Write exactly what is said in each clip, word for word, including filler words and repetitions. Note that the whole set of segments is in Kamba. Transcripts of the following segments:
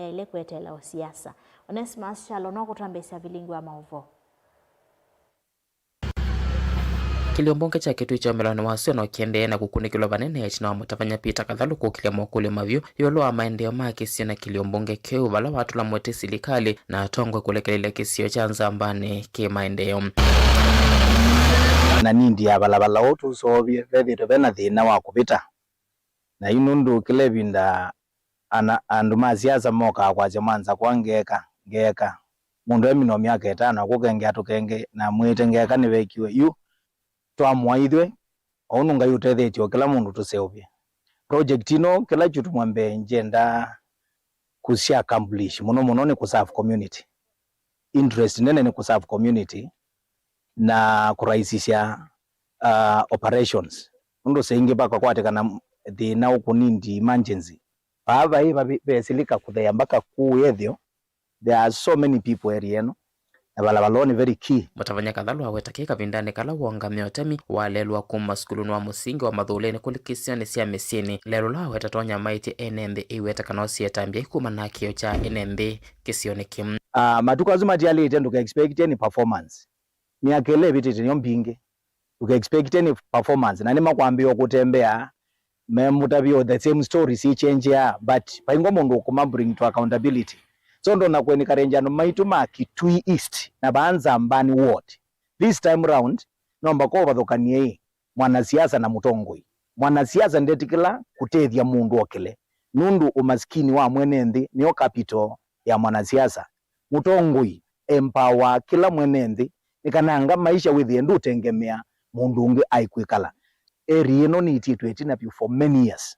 yaĩle kweteela o siasa. Onesmus Kyalo no kũtwambĩĩsya vilingi wa maũvoo. Kĩlio mbunge kya Kitui kya ũmĩlonĩ wa sua no kĩendee na kũkunĩkĩlwa vanene ĩtina wa mũtavany'a Peter Kathalu kũkĩlya mokũlyo mavyũ ĩũlũ wa maendeeo ma kĩsio na kĩlio mbunge kĩu, vala watũla mũtĩ silikalĩ na atongoi kũlekelelya kĩsio kya Nzambanĩ kĩ maendeeo. Na nindi ya valavala ũũ tũseũvye vethĩĩtwe ve na thĩna wa kũvĩta. Na yu nũndũ kĩla ĩvinda ana, andũ ma siasa mokaa kwasya mwanza kwa ngeka, ngeka. Mũndũ emina o myaka ĩtano akũkenge atũkenge na mwĩĩte ngeka nĩvekiwe. Yu twamũa ithywe, o ũndũ Ngai ũtetheetye o kĩla mũndũ tũseũvye. Project ino, kĩla kyũtũmwa mbee ngyenda kũsya accomplish mũno mũno nĩ kũserve community. Interest nene nĩ kũserve community na kũrahisisha, uh, operations. Nũndũ saa ingĩ vakakwatĩkana thĩna ũkũnindi emergency. Vaa vai vavi-, vesilika kũthea mpaka kũũ ethĩo. There are so many people area ĩno. Na valavala ũũ nĩ very key. Mũtavany'a Kathalu aweta kĩ kavindanĩ kala wongamĩa ũtemi walelwa kuma sukulunĩ wa mũsingi wa Mathũlĩnĩ kũlĩ kĩsionĩ sya mĩsyĩnĩ. Lelũ ũla aweta tonya maĩtye ene nthĩ ĩweta kana ũsietambya kuma na kĩo kya ene nthĩ kĩsionĩ kĩu. Ah, matukũ asu matialĩte ndũka expect any performance. Myaka ĩla ĩvĩtĩte nĩyo mbingĩ. Ndũka expect any performance. Na nĩmakwambĩĩa kũtembea memũtavya the same story syĩchenjeaa, but vaingwa mũndũ ũkũma bring to accountability. So ndona kũencourage andũ maitũ ma Kitui East na vaa Nzambani Ward. This time round, nomba kwa ũvathũkanie ĩ, mwanasiasa na mũtongoi. Mwanasiasa ndetĩkĩla kũtethya mũndũ okĩle, nũndũ ũmasikini wa mwene nthĩ nĩyo capital ya mwanasiasa. Mũtongoi empower kĩla mwene nthĩ, nĩ kana anga maisha wĩthĩe ndũtengemea mũndũ ũngĩ aikwĩkala. Area ĩno nĩĩtiĩtwe ĩtina vyũ for many years.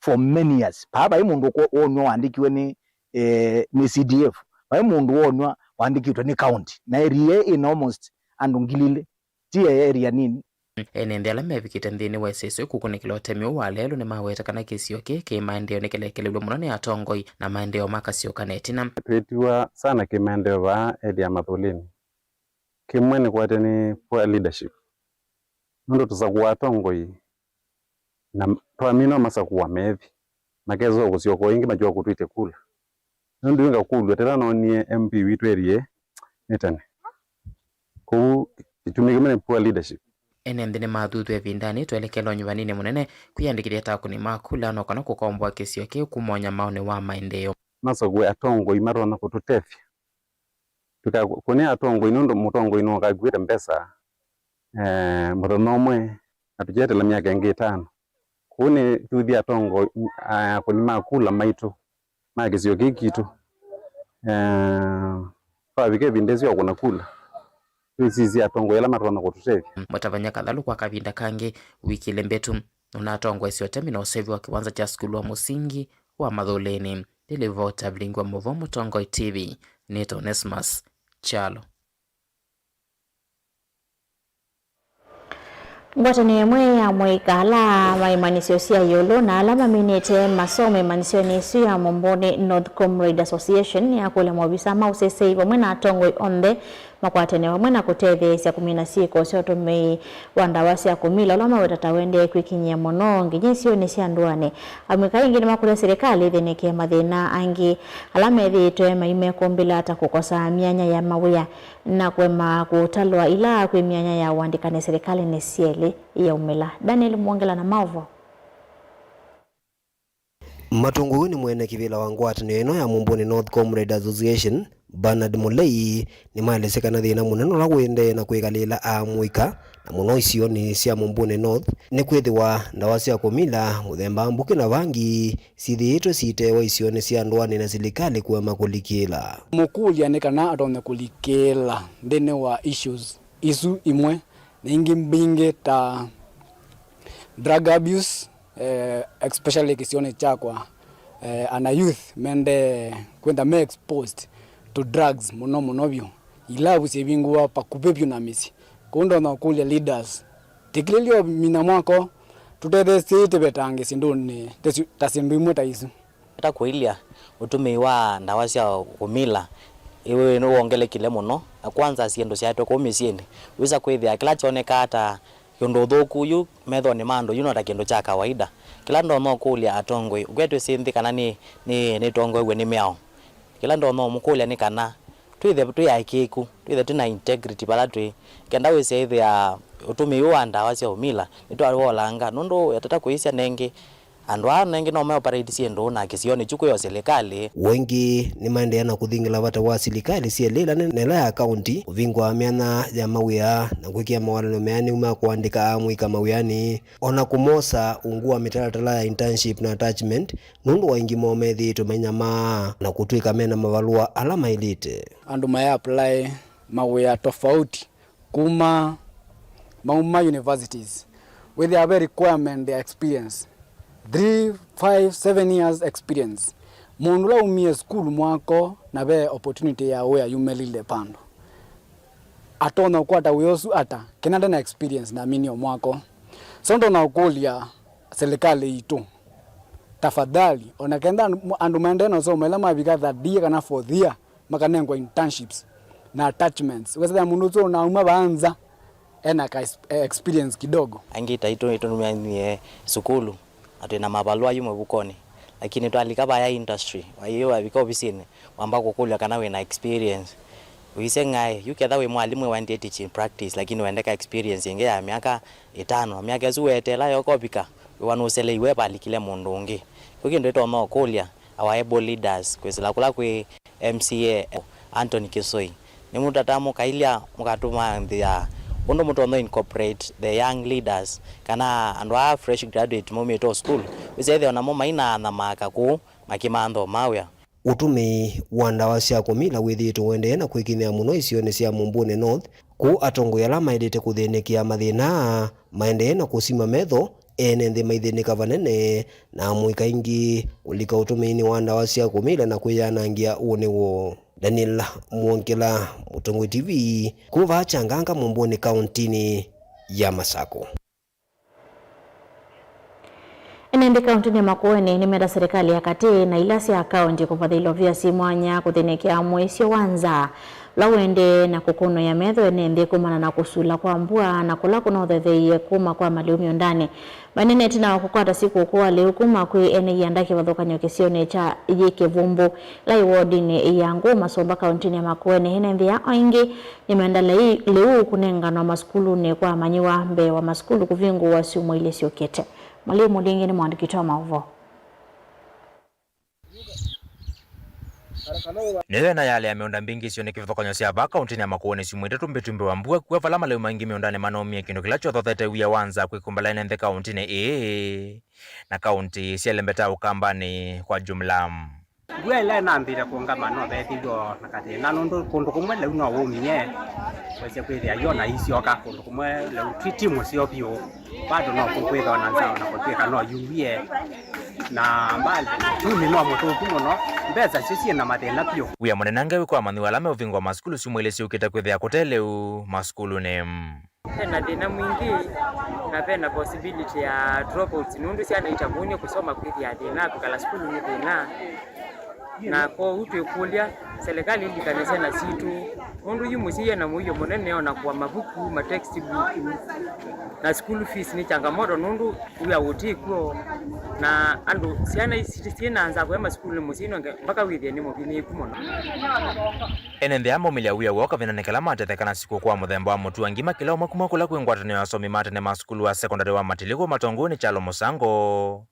For many years. Paa vai mũndũ ũkw'o wonw'a waandĩkiwe nĩ, eh, nĩ C D F. Vai mũndũ wonw'a waandĩkĩtwe nĩ county. Na area ĩĩ ĩna almost andũ ngili ilĩ. Ti area nini. Ene nthĩ ala mevikĩte nthĩnĩ wa ĩsesũ kũkunĩkĩla ũtemi ũũ wa lelũ nĩmaweta kana kĩsio kĩĩ kĩ maendeeo nĩkĩlekelelw'e mũno nĩ atongoi na maendeeo makasyoka na ĩtina. Twĩtiwa sana kĩmaendeeo vaa area ya Mathũlĩnĩ. Kĩmwe nĩkwatya nĩ poor leadership. Nũndũ tũsakũa atongoi na twamina masakũa methi, makesa kũsyoka o ĩngĩ makyũa kũtwĩtya kula. Nũndũ ĩngakũlw'a tĩla noonie M P witũ area nĩ tene. Kwoou kĩtumi kĩmwe nĩ poor leadership. Ene nthĩ nĩmathuthw'a ĩvindanĩ twelekela ũnyuvaninĩ mũnene kwĩyandĩkĩthya ta akũni ma kula no kana kũkomboa kĩsio kĩĩ kuma ũnyamaonĩ wa maendeeo. Masakũe atongoi matonya kũtũtethya. Tũka-, kũnĩ atongoi, nũndũ mũtongoi nũkakuĩte mbesa, eh, mũthenya ũmwe, na tũkyetela myaka ĩngĩ ĩtano. Kũu nĩ tũthi atongoi, a-, akũni ma kula maitũ, ma kĩsio kĩĩ kitũ. Eh, twavika ĩvinda ĩsu ya kũna kula, twĩsisye atongoi ala matonya kũtũtethya. Mũtavany'a Kathalu kwa kavinda kangĩ wiki ilĩ mbĩtu. Nũnatongoesye ũtemi na ũseũvyo wa kĩwanza kya sukulu wa mũsingi wa Mathũlĩnĩ. Ndilivota vilingi wa mũvoo Mũtongoi T V, nĩtawa Onesmus Kyalo. Ngwatanĩo ĩmwe ya amũika ala ma imanyĩsyo sya ĩũlũ na ala maminĩte masomo imanyĩsyonĩ ĩsu ya Mũmbũnĩ North Comrade Association nĩyakũlya maovisa ma ũseseĩ vamwe na atongoi onthe makwatene vamwe na kũtetheesya kũmina syĩko sya ũtũmĩi wa ndawa sya kũmila ũla maweta ta ũendee kwĩkinyĩa mũno nginya isionĩ sya ndũanĩ. Amũika aingĩ nĩmakũlya silikalĩ ĩthĩnĩkĩe mathĩna angĩ ala methĩĩtwe maimekũmbĩla ta kũkosa myanya ya mawĩa na kũema kũtalwa ila kwĩ myanya ya ũandĩkani silikalĩnĩ syelĩ yaumĩla. Daniel Mwongela na maũvoo. Matũngũĩwe nĩ mwene kĩvĩla wa ngwatanĩo ĩno ya Mũmbũnĩ North Comrade Association, Bernard Mũlei, nĩmaelesya kana thĩna mũnene ũla ũendee na kwĩkalĩla amũika, na mũno isionĩ sya Mũmbũnĩ North, nĩ kwĩthĩwa ndawa sya kũmila, mũthemba wa mbukĩ na vangi, syĩthĩĩtwe siitewa isionĩ sya ndũanĩ na silikalĩ kũema kũlikĩla. Mũkũlya nĩ kana atonye kũlikĩla nthĩnĩ wa issues isu imwe na ingĩ mbingĩ ta drug abuse, eh, especially kĩsionĩ kyakwa, eh, ana youth mende kwenda me exposed to drugs mũno mũno vyũ. Ilavu syĩvingũwa vakuvĩ vyũ na mĩsyĩ. Kũu ndonya kũlya leaders, tĩkĩlĩlyo mina mwako, tũtetheesye tũvetangĩ syĩndũnĩ ta syu-, ta syĩndũ imwe ta isu. Ata kũilya, ũtũmĩi wa ndawa sya kũmila ĩw'ĩ nĩwongelekile mũno, na kwanza syĩndũ syaetwe kũu mĩsyĩnĩ. Wĩsa kwĩthĩa kĩla kyonekaa ta kĩndũ ũthũku yu methonĩ ma andũ yu no ta kĩndũ kya kawaida. Kĩla ndonya ũkũlya atongoi, ũkwetwĩsĩ nthĩ kana nĩ, nĩ, nĩtongoew'e nĩ mĩao. Kĩla ndonya ũmũkũlya nĩ kana twĩthe twĩ aĩkĩĩku, twĩthe twĩ na integrity vala twĩ, kenda wĩsĩ ĩthĩa ũtũmĩi ũũ wa ndawa sya ũmila nĩtwawolanga, nũndũ yatata kũĩsya nengĩ, andũ aa nengĩ no me operate syĩndũ na kĩsionĩ kyu kwĩ o silikalĩ. Ũũ ĩngĩ nĩmaendeea na kũthingĩla vata wa silikalĩ syelĩ ĩla nene na ĩla ya kaunti kũvingũa myanya ya mawĩa na kwĩkĩa mawatano meanĩu ma kũandĩka amũika mawĩanĩ, o na kũmosa ungu wa mĩtalatala ya internship na attachment, nũndũ aingĩ moo methĩĩtwe mainyamaa na kũtw'ĩka mena mavalũa ala maĩlĩte. Andũ maya apply mawĩa tofauti kuma mauma universities, wĩthĩa ve requirement ya experience, three, five, seven years experience. Mũndũ ũla umie sukulu mwako na ve opportunity ya wĩa yumelile pandũ, atonya kũkwata wĩa ũsu ata kena ndena experience na minio mwako? So ndonya ũkũlya serikali itũ, tafadhali, ona kenda andũ, andũ maendee na ũsomo ĩla mavika third year kana fourth year, makanengwa internships na attachments. Wĩsĩthĩa mũndũ ũsu ũnauma vaa nza ena ka ex-, eh, experience kidogo. Aingĩ taitũ nĩtũmanie sukulu na twĩ na mavalũa yu mĩvukonĩ, lakini twalika vaya industry, waiyo wavika ovisinĩ, wamba kũkũlw'a kana wĩ na experience. Ũisye ng'aĩ, yu ketha wĩ mwalimũ waendie teaching practice, lakini wendeka experience ĩngĩ ya myaka ĩtano, myaka ĩsu weteela yoka ũvika, wĩwa nũseleiwe valikile mũndũ ũngĩ. Kĩu kĩndũ ĩtonya ũkũlya our able leaders kwĩsĩla kũla kwĩ M C A Anthony Kisoi, nĩmũtata mũkailya mũkatũmanthĩa ũndũ mũtonya incorporate the young leaders, kana andũ aa fresh graduate maumĩte o sukulu, wĩsethĩa namo mainaanyamaa kũu makĩmantha o mawĩa. Ũtũmĩi wa ndawa sya kũmila wĩthĩĩtwe ũendee na kwĩkinyĩa mũno isionĩ sya Mumbuni North, kũu atongoi ala maĩlĩte kũthĩnĩkĩa mathĩna aa maendee na kũsima metho, ene nthĩ maithĩnĩka vanene, na amũika aingĩ kũlika ũtũmĩinĩ wa ndawa sya kũmila na kwĩyanangĩa ũnĩ woo. Daniel Mwongela, Mũtongoi T V, kuma vaa Kyanganga Mumbuni kauntinĩ ya Masako. Ene nthĩ kauntinĩ ya Makueni nĩmenda serikali ya katĩ na ila sya kaunti kũvathĩlya ovisi mwanya kũthĩnĩkĩa mũisyo wa nzaa ũla ũendee na kũkũnũĩa metho ene nthĩ kumana na kũsula kwa mbua na kũla kũnothetheie kuma kwa malĩu mĩũndanĩ. Manene ĩtina wa kũkwata sikũkũ wa lĩu kuma kwĩ ene ianda kĩvathũkany'o kĩsionĩ kya Yĩ Kĩvumbu, ĩla ĩ wodinĩ ya Ngũũ Masũmba kauntinĩ ya Makueni, ene nthĩ aa o aingĩ nĩmenda lei-, lĩu kũnenganwa masukulunĩ kwa amanyĩw'a mbee wa masukulu kũvingũwa syumwa ilĩ syũkĩte. Malĩu Mũlingi nĩ mũandĩki witũ wa maũvoo. Nĩyo ĩna yalea mĩũnda mbingĩ isionĩ kĩvathũkany'o sya vaa kauntinĩ ya Makueni syumwa itatũ mbĩtumbĩ wa mbua kua vala malĩu maingĩ mĩũndanĩ manaumie, kĩndũ kĩla kyothothete wia wa nzaa kwĩkumbala ene nthĩ kauntinĩ ĩĩ na kaunti syelembeta Ũkambanĩ kwa jumla. Mbua ĩla ĩnambĩte kũngama no vethĩiwe na kathĩna, nũndũ kũndũ kũmwe lĩu no wũmie, wĩsĩ kwĩthĩa yo na isyoka, kũndũ kũmwe lĩu ti, ti mũseo vyũ, bado no kũkwĩthwa na nzaa na kũtw'ĩka no yuwie, na mbali, uchumi no mũthũku mũno, mbesa syo syĩ na mathĩna vyũ. Wia mũnene angĩ wĩ kwa amanyĩw'a ala meũvingũa masukulu syumwa ilĩ syũkĩte kwĩthĩa kũte lĩu masukulunĩ. Ve na thĩna mwingĩ, na ve na possibility ya dropouts, nũndũ syana itavũnie kũsoma kwĩthĩa thĩna, kwĩkala sukulu nĩ thĩna. Na kwoou twĩkũlya, serikali ĩlikane syana sitũ, nũndũ yu mũsyai ena mũio mũnene o na kũa mavuku, ma textbook, na school fees nĩ changamoto, nũndũ wia ũti kw'o, na andũ, syana isi syĩ na nzaa kũya masukulunĩ, mũsyai no nge-, mpaka wĩthĩe nĩ mũvinyĩĩku mũno. Ene nthĩ aa maumĩlya wia woo kavindanĩ kala matetheka na sikũkũ wa mũthemba wa mũtu wa ngima kĩla ũmwe kuma kũla kwĩ ngwatanĩo ya asomi ma tene ma sukulu wa sekondalĩ wa Matiliku matongoi nĩ Kyalo Mũsango,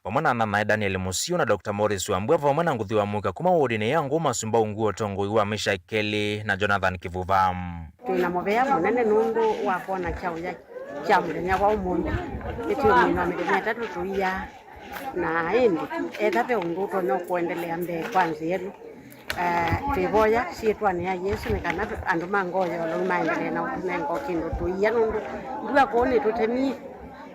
vamwe na Nanae Daniel Mũsio na Doctor Morris Wambua, vamwe na ngũthi wa mũika kuma wodinĩ ya Ngũũ Masũmba ungu wa ũtongoi wa Misha Kelly na Jonathan Kĩvuva. Twĩ na mũvea mũnene nũndũ wa kwona kyaũya kya mũthenya wa ũmũnthĩ. Nĩtwĩmina mĩthenya ĩtatũ tũiya. Na ĩndĩ, etha ve ũndũ ũtonya kũendelea mbee kwa nzĩa ĩno, eh, twĩvoya syĩtwanĩ ya Yesũ nĩ kana andũ ma ngoo ya ũlau maendelee na ũtũnenga o kĩndũ tũia, nũndũ mbua kũũ nĩtũtemie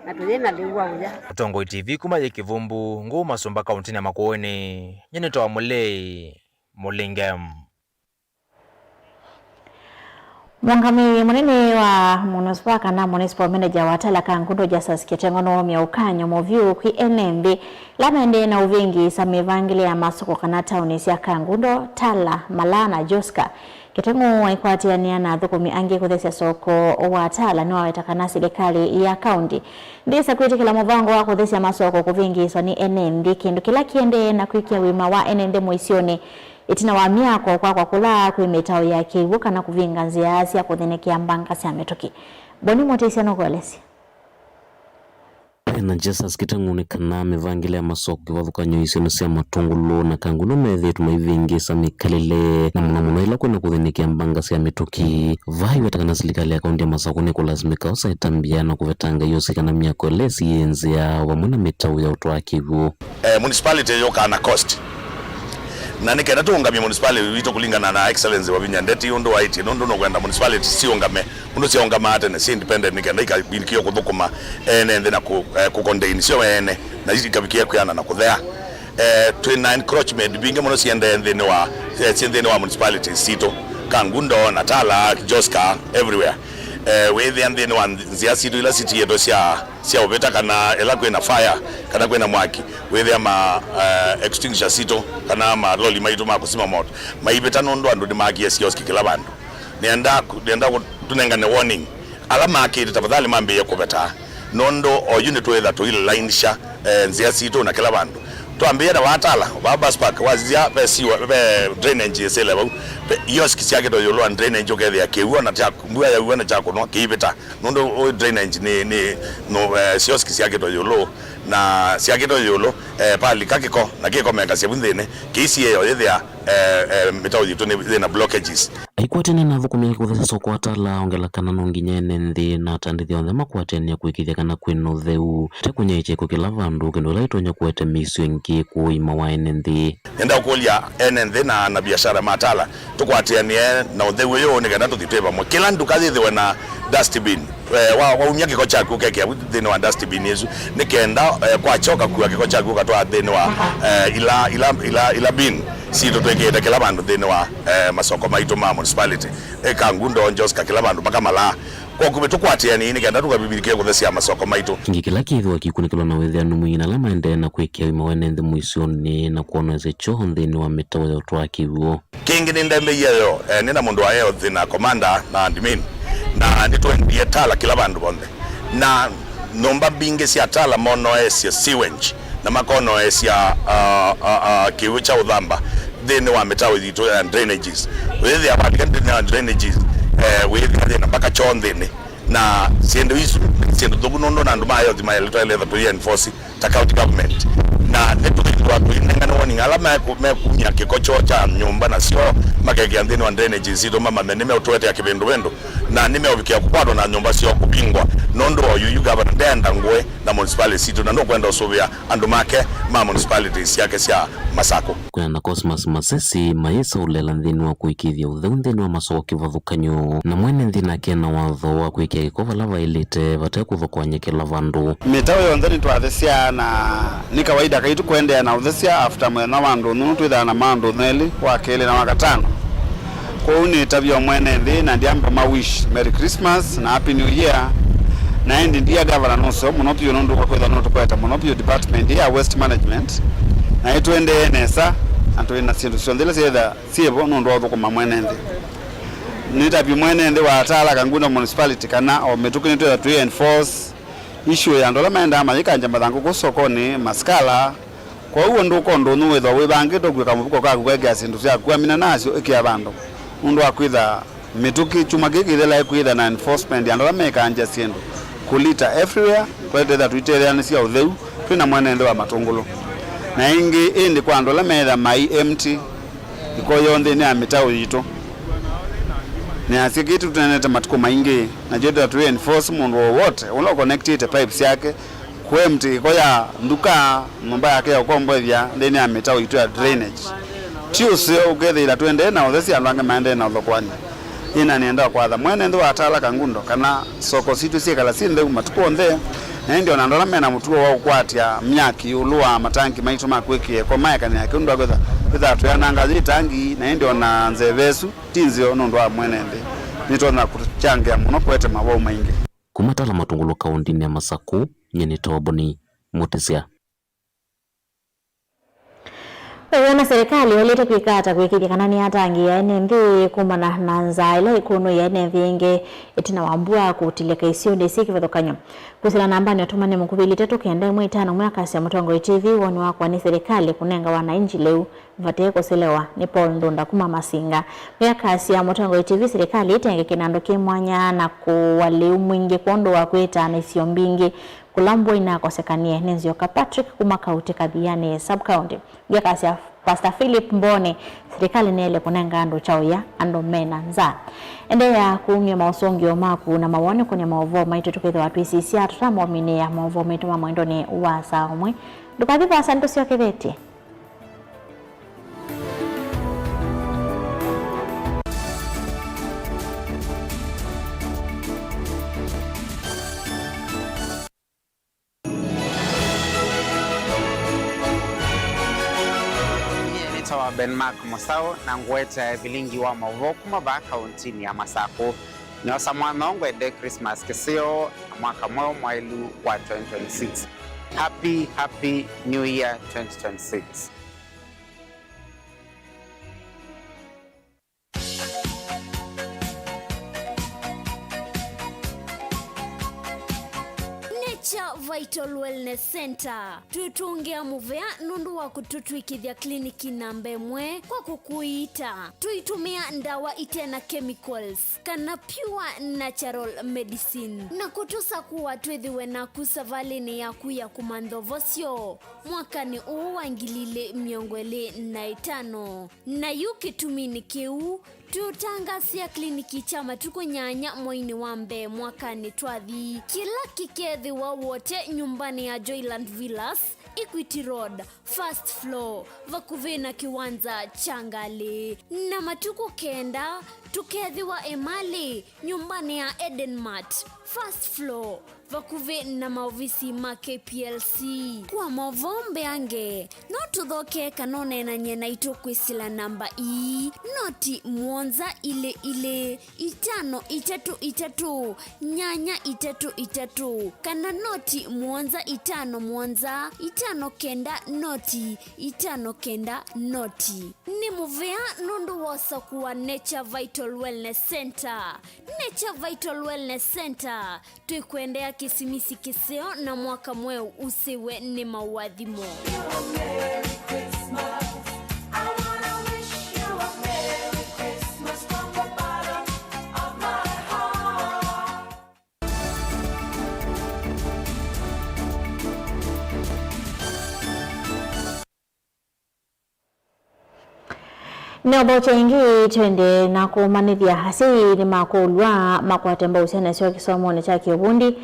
na tũyĩ na lĩu wa ũya. Ũtongoi T V kuma yĩ Kĩvumbu, Ngũũ Masũmba, kauntinĩ ya Makueni, nyie nĩtawa Mũlei Mũlinge. Mũũngamĩi mũnene wa MUNUSPA kana Municipal Manager wa Tala Kangundo, Justus Kĩteng'ũ, nũũmya ũkany'o mũvyũ kwĩ ene nthĩ ala maendee na ũvĩngĩĩsa mĩvangĩle ya masoko kana taoni sya Kangundo, Tala, Malaa na Joska. Kĩteng'ũ aikwatĩanĩa na athũkũmi angĩ kũthesya soko wa Tala nĩwaweta kana silikalĩ ya kaunti ndĩsa kwĩtĩkĩla mũvango wa kũthesya masoko kũvĩngĩĩswa nĩ ene nthĩ, kĩndũ kĩla kĩendee na kwĩkĩa ũima wa ene nthĩ mũisyonĩ. Ĩtina wa myako, kwakwa kũla kwĩ mĩtaũ ya kĩw'ũ kana kũvinga nzĩa sya kũthinĩkĩa mbanga sya mĩtũkĩ. Boni Mũtĩsya nũkũelesya. Pena Justus Kiteng'u nĩ kana mĩvangĩle ya masoko kĩvathũkany'o isionĩ sya Matũngũlũ na Kangundo methĩĩtwe maivĩngĩĩsa mĩkalĩle, na mũno mũno ĩla kwĩna kũthinĩkĩa mbanga sya mĩtũkĩ. Vaa ĩweta kana silikalĩ ya kaũntĩ ya Masakũ nĩkũlasimĩka osa ĩtambya na kũvetanga iosi kana myako ĩla ĩsiĩĩe nzĩa vamwe na mĩtaũ ya ũtwaa kĩw'ũ. Eh, municipality yũkaa na cost. Na nĩ kenda tũũngamye municipality witũ kũlingana na Excellency Wavinya Ndeti ũndũ waĩtye, nũndũ nũkwenda municipality siũngame ũndũ syaũngamaa tene, si independent, nĩ kenda ikavilikie kũthũkũma ene nthĩ na kũ, eh, kũcontain syo ene, na ikavikia kwĩana na kũthea. Eh, twĩ na encroachment mbingĩ mũno siendee nthĩnĩ wa, eh, syĩ nthĩnĩ wa municipalities sitũ, Kangundo, Natala, Joska, everywhere. Eh, wĩthĩa nthĩnĩ wa nzĩa sitũ ila sitiĩtwe sya, sya ũvĩta, kana ĩla kwĩna fire, kana kwĩna mwaki, wĩthĩa ma, eh, extinguisher sitũ, kana maloli maitũ ma kũsima moto maivĩta, nũndũ andũ nĩmaakie sioski kĩla vandũ. Nĩenda, nĩenda kũ-, tũnengane warning. Ala makĩte, tafadhali mambĩĩe kũveta, nũndũ oyu nĩtwĩtha tũilainisha, eh, nzĩa sitũ na kĩla vandũ. Twambĩĩe na watala, vaa bus park, wasisya ve sewer, ve drainage ĩsĩle vau. Ve ioski syakĩtwe ĩũlũ wa drainage, ũkethĩa kĩw'ũ na kya, mbua yaw'a na kyakũnwa kĩivĩta. Nũndũ ũ drainage nĩ, nĩ, nũ, eh, sioski syakĩtwe ĩũlũ, na syakĩtwe ĩũlũ, eh, palika kĩko, na kĩkomekasya vu nthĩnĩ, kĩisiĩĩa yĩthĩa, eh, eh, mĩtaũ yitũ nĩ, yĩna blockages. Aikwatene na athũkũmi a kũthesya soko atala ongela kana no nginya ene nthĩ na atandĩthya onthe makwatene kwĩkĩthya kana kwĩna ũtheu, te kũnyaĩĩkya ĩko kĩla vandũ, kĩndũ kĩla kĩtonya kũete mĩisyo ĩngĩ kũima wa ene nthĩ. Nenda kũlya ene nthĩ na anabiashara ma Tala tũkwatĩanĩe na ũtheu ũyũ nĩ kenda tũthi twĩ vamwe. Kĩla nduka yĩthĩwe na dustbin. Eh, wa, waumya kĩko kyaku ũkekĩa vu nthĩnĩ wa dustbin ĩsu, nĩ kenda, eh, kwakya ũkakua kĩko kyaku ũkatwaa nthĩnĩ wa, eh, ila, ila, ila, ila bin sitũ twĩkĩĩte kĩla vandũ nthĩnĩ wa, eh, masoko maitũ ma municipality, eh, Kangundo, Joska, kĩla vandũ mpaka Malaa. Kwa ũkuvĩ tũkwatĩanĩe nĩ kenda tũkavivilikie kũthesya masoko maitũ. Kĩngĩ kĩla kĩthĩwa kĩkunĩkĩlwa na wĩthĩanu mwingĩ na ala maendee na kwĩkĩa ũima wa ene nthĩ mũisyonĩ na kwonowesya kyoo nthĩnĩ wa mĩtaũ ya ũtwaa kĩw'ũ. Kĩngĩ nĩndembeiayo, eh, nĩ na mũndũ wa health na commander na admin, na nĩtwendie Tala kĩla vandũ vonthe. Na nyũmba mbingĩ sya Tala monoesye sewage, na makonoesya, ah, ah, ah, kĩw'ũ kya ũthamba nthĩnĩ wa mĩtaũ yitũ ya drainages. Wĩthĩa walika nthĩnĩ wa drainages, eh, wĩthĩa thĩna mpaka kyoo nthĩnĩ. Na syĩndũ isu nĩ syĩndũ thũku nũndũ na andũ ma health maĩle twaĩle tũi enforce ta county government. Na nĩtũthĩwa tũinengane warning ala meku-, mekumya kĩko kyoo kya nyũmba na syoo makekĩa nthĩnĩ wa drainage sitũ, mamanye nĩmeũtũetea kĩvĩndũvĩndũ, na nĩmeũvikĩa kũkwatwa na nyũmba syoo kũvingwa, nũndũ oyu yu gavana ndeenda ngũĩ na municipality sitũ, na nũkwenda ũsũvĩa andũ make ma municipalities syake sya Masakũ. Kwĩana na Cosmas Masesi, mayĩsa ũlela nthĩnĩ wa kũĩkĩĩthya ũtheu nthĩnĩ wa masoko kĩvathũkany'o, na mwene nthĩ nake ena watho wa kwĩkĩa kĩko vala vaĩlĩte vate kũthokoany'a kĩla vandũ. Mĩtaũ yonthe nĩtwathesya, na nĩ kawaida kaitũ kũendeea na ũthesya after mũthenya wa ndũnyũ, twĩthaa na ma ndũnyũ elĩ, wa kelĩ na wa katano. Kwoou nĩtavya o mwene nthĩ na ndyamba ma wish Merry Christmas na Happy New Year. Na ĩndĩ dear governor nũseo mũno vyũ nũndũ kwa kwĩtha nũtũkwete mũno vyũ department ya waste management, na ĩtũendee nesa, na twĩ na syĩndũ syonthe ila syĩtha syĩvo nũndũ wa ũthũkũma mwene nthĩ. Nĩtavye mwene nthĩ wa Tala Kangundo Municipality kana o mĩtũkĩ nĩtwĩtha tũi enforce issue ya andũ ala maendaa mayĩkangya mathangũ kũu sokonĩ, masikala. Kwoou ũndũ ũko ndũnyũ wĩthwa wĩvangĩtwe kũĩka mũvuko kaku kwekĩa syĩndũ syaku amina nasyo ĩkĩa vandũ. Nũndũ wa kwĩtha mĩtũkĩ, kyumwa kĩĩ kĩthela ĩkwĩtha na enforcement ya andũ ala mekangya syĩndũ kũlita everywhere, twaĩtethya tũitetheanĩsya ũtheu twĩ na mwene nthĩ wa Matũngũlũ. Na ĩngĩ ĩndĩ kwa andũ ala meetha mai empty ĩko yoo nthĩnĩ ya mĩtaũ yitũ. Nĩasya kĩĩ tũtũnenete matukũ maingĩ, na twĩtethya tũi enforce mũndũ wowote ũla ũconnectĩte pipe syake kũ empty ĩko ya nduka, nyũmba yake ya ũkomboethya nthĩnĩ ya mĩtaũ itũ ya drainage. Ti ũseo ũkethĩĩla tũendee na ũthesya andũ angĩ maendee na ũthokoany'a. Ĩna nĩenda kwatha mwene nthĩ wa Tala Kangundo kana soko sitũ syĩkala syĩ ntheu matukũ onthe, na ĩndĩ ona andũ ala mena mũtuo wa ũkwatya myaki ĩũlũ wa matangi maitũ ma kwĩkĩa ĩko maekanĩa kĩu nũndũ wa kwĩtha twĩthaa tũyananga yĩ tangi, na ĩndĩ ona nzeve ĩsu ti nzeo nũndũ wa mwene nthĩ. Nĩtonya kũkyangĩa mũno kũete mawau maingĩ. Kuma Tala Matũngũlũ kaũndĩnĩ ya Masakũ, nyie nĩ Toboni Mũtĩsya. Wĩona serikali ĩũlĩte kwĩka ata kũĩkĩĩthya kana nĩyatangĩĩa ene nthĩ kumana na nzaa ĩla ĩkũnũĩa ene nthĩ ĩngĩ ĩtina wa mbua kũtilĩka isionĩ syĩ kĩvathũkany'o? Kwĩsĩla nambanĩ ũtũmane mũkuvĩ ilĩ itatũ kenda ĩmwe itano ĩmwe, akasya Mũtongoi T V, woni wakwa nĩ serikali kũnenga wananchi lĩu vate kũselewa. Nĩ Paul Nthũnda kuma Masinga. Wĩ akasya Mũtongoi T V, serikali ĩtenge kĩnandũ kĩ mwanya na kũwa lĩu mwingĩ kwondũ wa kwĩtaa na isio mbingĩ kũla mbua inakosekanie. Nĩ Nzioka Patrick kuma Kauti Kathiani sub county. Ngyakasya Pastor Philip Mboni, serikali nĩyaĩle kũnenga andũ kyaũya, andũ me na nzaa. Endeea kũumya maũsũngĩo maku na mawoni kũnĩ maũvoo maitũ tũkethĩwa twĩsisya tũtamominĩa maũvoo maitũ ma mwendonĩ wa saa ũmwe. Ndũkathi vaasa, nĩtũsyokethetye. Nyie nĩtawa Ben Mark Mũsaũ, na ngũete vilingi wa maũvoo kuma vaa kauntinĩ ya Masakũ. Nĩosa mwanya ngwende Christmas kĩseo na mwaka mweũ mwaĩlu wa twenty twenty-six. Happy, happy New Year twenty twenty-six. Nature Vital Wellness Center. Twĩtũngĩa mũvea nũndũ wa kũtũtw'ĩkĩthya kliniki namba ĩmwe kwa kũkũiita. Tũitũmĩa ndawa ite na chemicals kana pure natural medicine, na kũtũsakũa twĩthĩwe naku savalĩnĩ yaku ya kũmantha ũvosyo mwakanĩ ũũ wa ngili ilĩ mĩongo ĩlĩ na ĩtano. Na yu kĩtuminĩ kĩu, tũũtangaasĩa kliniki kya matukũ nyanya mweinĩ wa mbee mwakanĩ twathi, kĩla kĩkethĩwa Wote nyũmbanĩ ya Joyland Villas, Equity Road, first floor, vakuvĩ na kĩwanza kya ngalĩ. Na matukũ kenda, tũkethĩwa Emali, nyũmbanĩ ya Eden Mart, first floor, vakuvĩ na maovisi ma K P L C. Kwa maũvoo mbeange, no tũthoke kana ũneenany'e naitũ kwĩsĩla namba ii, noti mũonza ilĩ ilĩ, itano itatũ itatũ, nyanya itatũ itatũ, kana noti mũonza itano mũonza, itano kenda noti, itano kenda noti. Nĩ mũvea nũndũ wa ũsakũa Nature Vital Wellness Center. Nature Vital Wellness Center. Twĩkwendea kĩsimisi kĩseo na mwaka mweũ ũsĩwe nĩ maũathimo. Nĩũthokya ĩngĩ, twende na kũmanyĩthya. Asyai nĩmakũlw'a makwate mbau syana syoo kĩsomonĩ kya kĩũvundi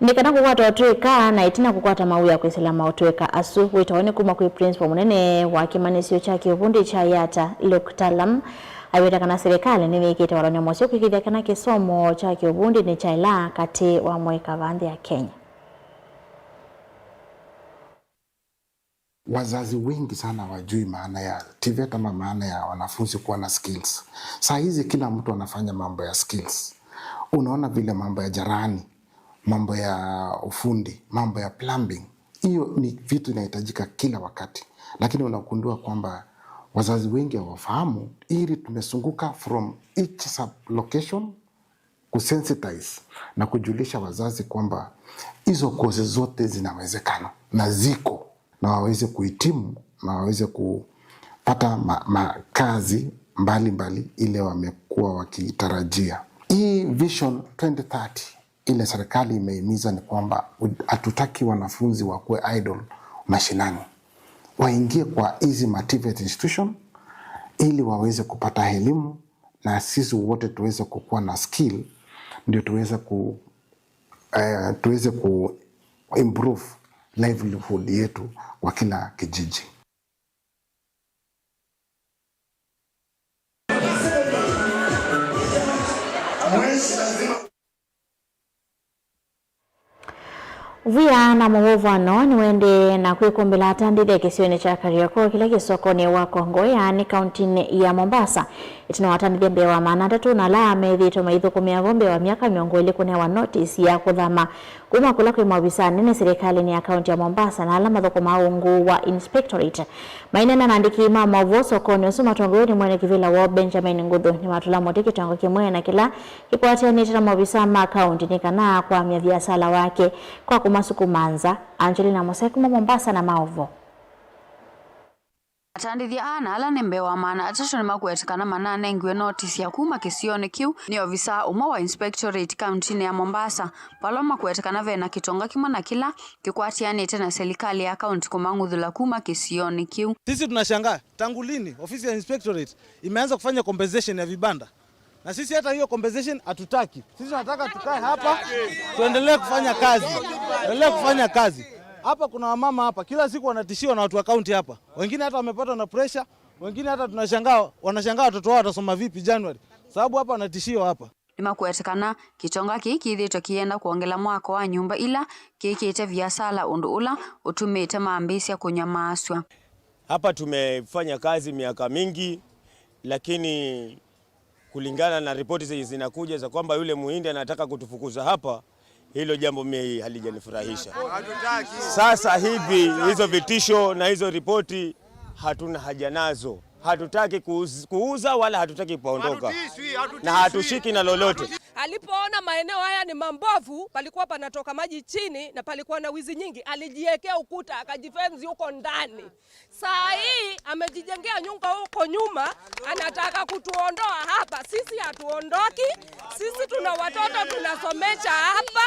nĩ kana kũkwata ũtũĩka na ĩtina kũkwata mawĩa kwĩsĩla maũtũĩka asu. Wĩto nĩ kuma kwĩ principal mũnene wa kĩmanyĩsyo kya kĩũvundi kya Yatta, Luke Talam. Aiweta kana silikalĩ nĩyĩkĩte walany'o mũseo kũĩkĩĩthya kana kĩsomo kya kĩũvundi nĩkyaĩla katĩ wa mũika va nthĩ ya Kenya. Wazazi wengi sana hawajui maana ya TVET ama maana ya wanafunzi kuwa na skills. Saa hizi kila mtu anafanya mambo ya skills. Unaona vile mambo ya jarani, mambo ya ufundi, mambo ya plumbing, hiyo ni vitu inahitajika kila wakati. Lakini unagundua kwamba wazazi wengi hawafahamu, ili tumezunguka from each sub location, kusensitize na kujulisha wazazi kwamba hizo kozi zote zinawezekana na ziko, na waweze kuhitimu na waweze kupata ma-, makazi mbalimbali ile wamekuwa wakitarajia. Hii Vision twenty thirty ile serikali imehimiza ni kwamba u-, hatutaki wanafunzi wakuwe idle mashinani, waingie kwa hizi ma TVET institution ili waweze kupata elimu na sisi wote tuweze kukuwa na skill, ndio tuweze ku-, eh, tuweze ku improve livelihood yetu kwa kila kijiji. Via na mũvũvano nĩwaendee na kwĩkũmbĩla atandĩthya kĩsionĩ kya Kariokor kĩla kĩ sokonĩ wa Kongowea nĩ kauntinĩ ya Mombasa, ĩtina wa atandĩthya mbee wa maana atatũ na ala methĩĩtwe maithũkũmĩa vo mbee wa myaka mĩongo ĩlĩ kũnewa notice ya kũthama kuma kũla kwĩ maovisa anene silikalĩnĩ ya kaunti ya Mombasa na ala mathũkũmaa ungu wa inspectorate. Maineena na andĩki ma maũvoo sokonĩ ũsu matongoew'e nĩ mwene kĩvĩla woo Benjamin Nguthu nĩmatũla mũtĩ kĩtongo kĩmwe na kĩla kĩkwatĩanĩte na maovisa ma kaunti nĩ kana kwamya viasala wake kwa kũmasukuma nza. Angelina Mose kuma Mombasa na maũvoo. Atandĩthya aa na ala nĩ mbee wa maana atatũ nĩmakwete kana mananengiwe notisi ya kuma kĩsionĩ kĩu nĩ ovisaa ũmwe wa inspectorate kauntinĩ ya Mombasa, vala makwete kana ve na kĩtonga kĩmwe na kĩla kĩkwatĩanĩte na silikalĩ ya kaunti kũmang'uthũla kuma kĩsionĩ kĩu. Sisi tunashangaa tangu lini ofisi ya inspectorate imeanza kufanya compensation ya vibanda, na sisi hata hiyo compensation hatutaki. Sisi tunataka tukae hapa, tuendelee kufanya kazi, tuendelee kufanya kazi. Hapa kuna wamama hapa kila siku wanatishiwa na watu wa kaunti hapa, wengine hata wamepatwa na pressure, wengine hata tunashangaa, wanashangaa watoto wao watasoma vipi January, sababu hapa wanatishiwa hapa. Nĩmakwete kana kĩtonga kĩĩ kĩthĩĩtwe kĩyenda kwongela mwako wa nyũmba ila kĩkĩte viasala, ũndũ ũla ũtumĩte mambĩĩsya kũnyamaasw'a. Hapa tumefanya kazi miaka mingi, lakini kulingana na ripoti zenye zinakuja za kwamba yule Muhindi anataka kutufukuza hapa, hilo jambo mimi halijanifurahisha. Sasa hivi hizo vitisho na hizo ripoti hatuna haja nazo. Hatutaki kuuz-, kuuza wala hatutaki kuondoka. Hatutishwi, hatutishwi. Na hatushiki na lolote. Alipoona maeneo haya ni mambovu, palikuwa panatoka maji chini na palikuwa na wizi nyingi, alijiwekea ukuta, akajifenzi huko ndani. Saa hii amejijengea nyumba huko nyuma, anataka kutuondoa hapa. Sisi hatuondoki. Sisi tuna watoto tunasomesha hapa.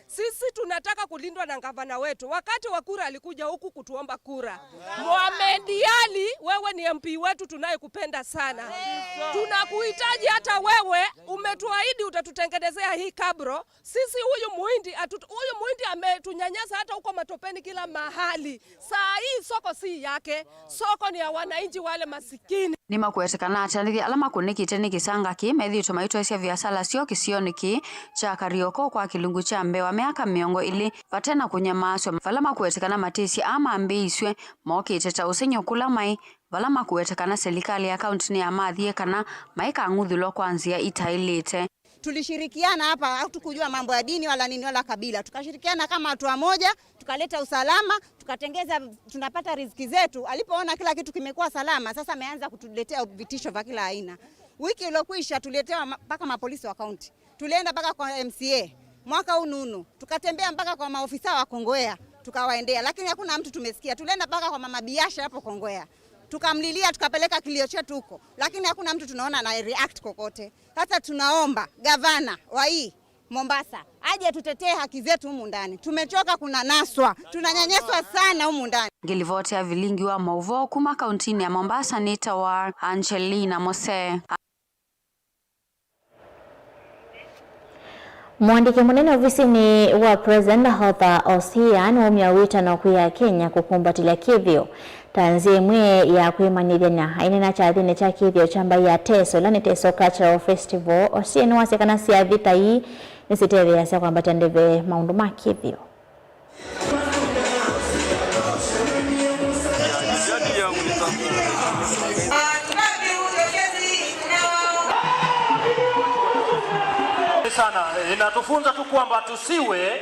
Sisi tunataka kulindwa na gavana wetu. Wakati wa kura alikuja huku kutuomba kura. Mohamed Ali, wewe ni M P wetu tunayekupenda sana. Tunakuhitaji hata wewe, umetuahidi utatutengenezea hii kabro. Sisi huyu Muhindi, atu-, huyu Muhindi ametunyanyasa hata huko matopeni kila mahali. Saa hii soko si yake, soko ni ya wananchi wale masikini. Nĩmakwete kana atandĩthya ala makũnĩkĩte nĩ kĩsanga kĩĩ methĩĩtwe maitwaĩsya viasala syoo kĩsionĩ kĩĩ kya Kariokor kwa kĩlungu kya mbee wa myaka mĩongo ĩlĩ vate na kũnyamaasw'a, vala makwete kana matĩsye aa mambĩĩisw'e mokĩte ta ũsengy'o kũla maĩ, vala makwete kana silikalĩ ya kaunti nĩyamathie kana maikang'uthũlwa kwa nzĩa itaĩlĩte. Tulishirikiana hapa, hatukujua mambo ya dini wala nini wala kabila. Tukashirikiana kama watu wamoja, tukaleta usalama, tukatengeza, tunapata riziki zetu. Alipoona kila kitu kimekuwa salama, sasa ameanza kutuletea vitisho vya kila aina. Wiki iliyokwisha tuliletewa ma-, mpaka mapolisi wa kaunti. Tulienda mpaka kwa M C A. Mwaka huu nunu, tukatembea mpaka kwa maofisa wa Kongowea, tukawaendea, lakini hakuna mtu tumesikia. Tulienda mpaka kwa mama Biasha hapo Kongowea. Tukamlilia, tukapeleka kilio chetu huko, lakini hakuna mtu tunaona ana react kokote. Sasa tunaomba gavana wa hii Mombasa aje tutetee haki zetu humu ndani. Tumechoka kunanaswa, tunanyanyaswa sana humu ndani. Ngĩlivoti ya vilingi wa maũvoo kuma kauntinĩ ya Mombasa nĩtawa Angelina Mose. Mũandĩki mũnene ovisinĩ wa President Arthur Osia nĩwaumya wĩtano kwĩ Akenya kũkumbatĩlya kĩthĩo ta nzĩa ĩmwe ya kwĩmanyĩthya. Aineena kyathĩnĩ kya kĩthĩo kya mbaĩ ya Teso, ĩla nĩ Teso Cultural Festival, Osia nĩwasya kana syathĩ ta ii nĩsitetheeasya kwambatya ndeve maũndũ ma kĩthĩo. Sana, inatufunza tu kwamba tusiwe.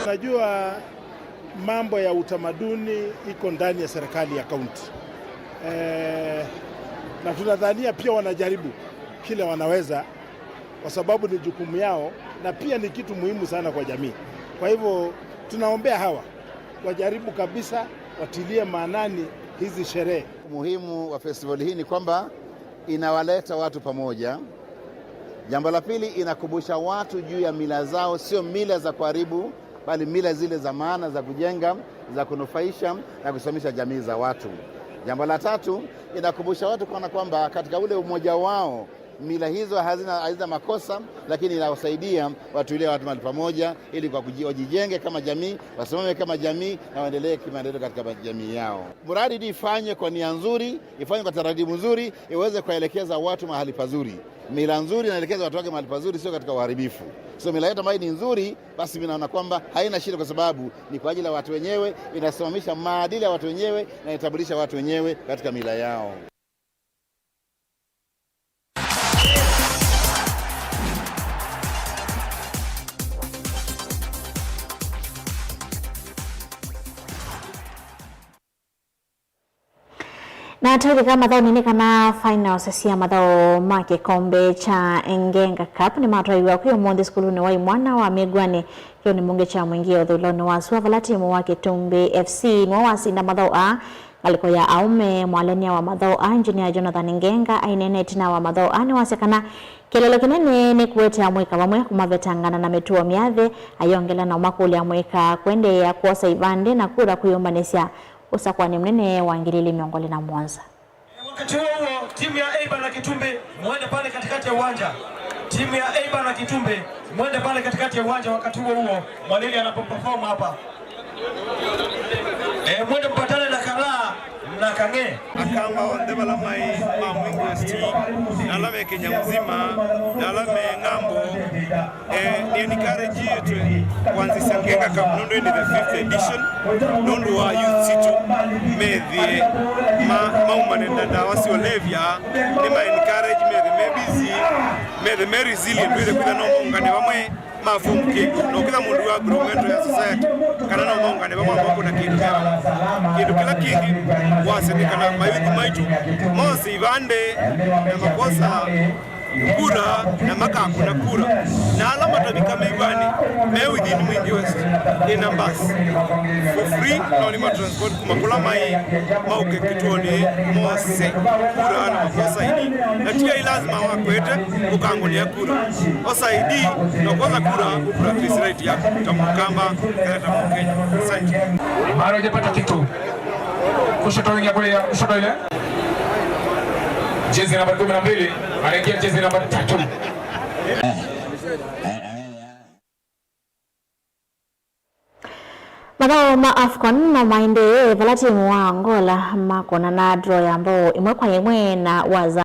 Najua mambo ya utamaduni iko ndani ya serikali ya kaunti. Eh, na tunadhania pia wanajaribu kile wanaweza, kwa sababu ni jukumu yao na pia ni kitu muhimu sana kwa jamii. Kwa hivyo tunaombea hawa wajaribu kabisa, watilie maanani hizi sherehe. Muhimu wa festival hii ni kwamba inawaleta watu pamoja. Jambo la pili, inakumbusha watu juu ya mila zao, sio mila za kuharibu, bali mila zile za maana, za kujenga, za kunufaisha na kusimamisha jamii za watu. Jambo la tatu, inakumbusha watu kuona kwamba katika ule umoja wao Mila hizo hazina, hazina makosa, lakini inawasaidia watulie watu mahali pamoja ili kwa kuji-, wajijenge kama jamii, wasimame kama jamii na waendelee kimaendeleo katika jamii yao. Mradi tu ifanywe kwa nia nzuri, ifanywe kwa taratibu nzuri, iweze kuwaelekeza watu mahali pazuri. Mila nzuri inaelekeza watu wake mahali pazuri, sio katika uharibifu. So mila yetu ambayo ni nzuri, basi mimi naona kwamba haina shida, kwa sababu ni kwa ajili ya watu wenyewe, inasimamisha maadili ya watu wenyewe na inatambulisha watu wenyewe katika mila yao. Na tũilika mathaũnĩ nĩ kana finals sya mathaũ ma kĩkombe kya Ngenga Cup nĩmatwaiwa kwĩ ũmũnthĩ sukulunĩ wa imwana wa Mĩguanĩ kĩũnĩ mbunge kya Mwingĩ ũthũĩlonĩ wa sua, vala timu wa Kĩtumbĩ F C nĩwe wasinda mathaũ aa. Ngalĩko ya aũme, mwalenia wa mathaũ aa, Engineer Jonathan Ngenga, aineena ĩtina wa mathaũ aa nĩwasya kana kĩeleelo kĩnene nĩ kũete amũika vamwe, kũmavetangana na mĩtuo myathĩ, ayongela na ũmakũlya amũika kũendeea kwosa ivandĩ na kura kwĩyũmbanĩsya ũsakũanĩ mũnene wa ngili ili mĩongo ĩlĩ na mũonza. Wakati huo huo, timu ya Eiba na Kĩtumbĩ, mwende pale katikati ya uwanja. Timu ya Eiba na Kĩtumbĩ, mwende pale katikati ya uwanja wakati huo huo, mwalili anapoperform hapa. Eh, mwende mpatane na Kalaa na Kang'e. Akamba onthe vala maĩ ma Mwingĩ West, na ala me Kenya mzima, na ala me ng'ambo, eh, nĩ encourage ĩtwe kwanzĩsya Ngenga Cup nũndũ ĩndĩ the fifth edition, nũndũ wa youth sitũ methĩe ma-, maumane na ndawa sya ũlevya, nĩ ma encourage methe me busy, methe me resilient, wĩthe kwĩtha no maũngane vamwe, ma form kĩndũ, na ũkĩtha mũndũ wa grow mental ya society, kana no maũngane vamwe moko na kĩndũ kĩao. Kĩndũ kĩla kĩngĩ wasya nĩ kana mayuthi maitũ mose ivandĩ na makosa kura na makakũna kura, na ala matavika mĩw'anĩ me within Mwingĩ West ĩ numbers for free, no nĩ matransport kuma kũla maĩ maũke kĩtuonĩ mose kura na makosa ini, na ti ai lazima wakwete ũkangũnĩa kura. Osa I D na ũkosa kura, ũpractice right yaku ta Mũkamba kana ta Mũkenya. Asante. Bado hajapata kitu. Kushoto wing ya kulia, kushoto ile. Jezi namba kumi na mbili, anaingia jezi namba tatu. Mathaũ ma AFCON no maendee vala timu wa Angola makũnana draw ya mbao ĩmwe kwa ĩmwe na wa Zambia.